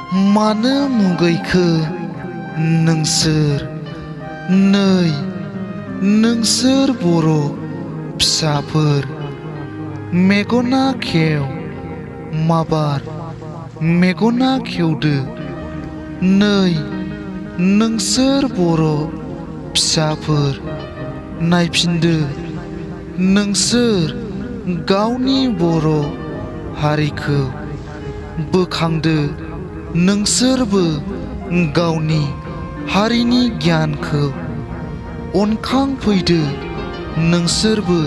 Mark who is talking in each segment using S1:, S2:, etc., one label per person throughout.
S1: मानो मुगैखो नोंसोर नै नोंसोर बर' फिसाफोर मेगना खेव माबार मेगना खेवदो नै नोंसोर बर' फिसाफोर नायफिनदो नोंसोर गावनि बर' हारिखौ बोखांदो नोंसोरबो गावनि हारिनि गियानखौ अनखांफैदो नोंसोरबो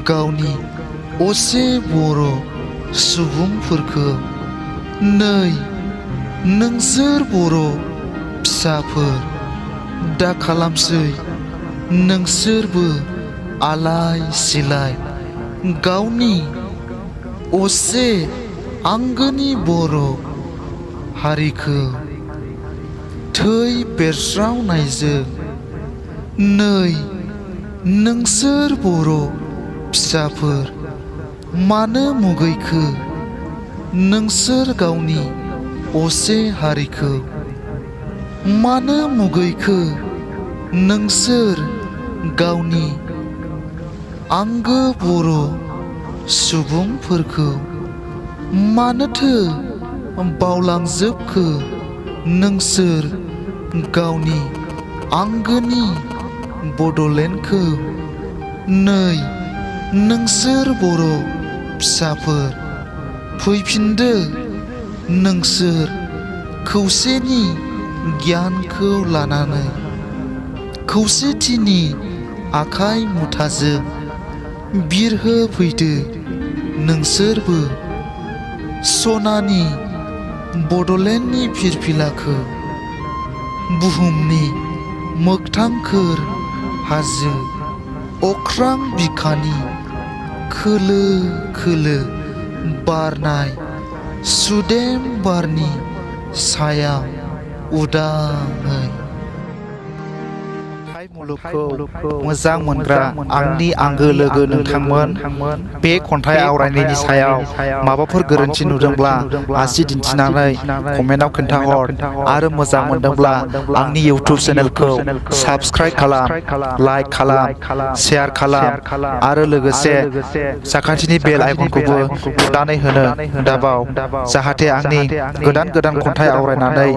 S1: गावनि असे बर' सुबुंफोरखौ नै नोंसोर बर' फिसाफोर दा खालामसै नोंसोरबो आलाय सिलाय गावनि असे आंगोनि बर' हारिखौ थै बेरस्रावनायजों नै नोंसोर बर' फिसाफोर मानो मुगैखो नोंसोर गावनि असे हारिखौ मानो मुगैखो नोंसोर गावनि आंगो बर' सुबुंफोरखौ मानोथो बावलांजोबखो नोंसोर गावनि आंगोनि बड'लेण्डखौ नै नोंसोर बर' फिसाफोर फैफिनदो नोंसोर खौसेनि गियानखौ लानानै खौसेथिनि आखाइ मुथाजों बिरहोफैदो नोंसोरबो सनानि बड'लेण्डनि फिरफिलाखौ बुहुमनि मोगथांखोर हाजो अख्रां बिखानि खोलो खोलो बारनाय सुदेम बारनि सायाव उदाङै मुलुगखौ मोजां मोनग्रा आंनि आंगो लोगो नोंथांमोन बे खन्थाइ आवरायनायनि सायाव माबाफोर गोरोन्थि नुदोंब्ला आसि दिन्थिनानै कमेन्टआव खोन्थाहर आरो मोजां मोनदोंब्ला आंनि इउटिउब चेनेलखौ साबस्क्राइब खालाम लाइक खालाम शेयार खालाम आरो लोगोसे साखाथिनि बेल आइकनखौबो थुनानै होनो दाबाव जाहाथे आंनि गोदान गोदान खन्थाइ आवरायनानै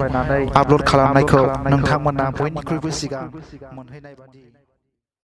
S1: आपल'ड खालामनायखौ नोंथांमोना बयनिख्रुइबो सिगां मोनहैनाय बादि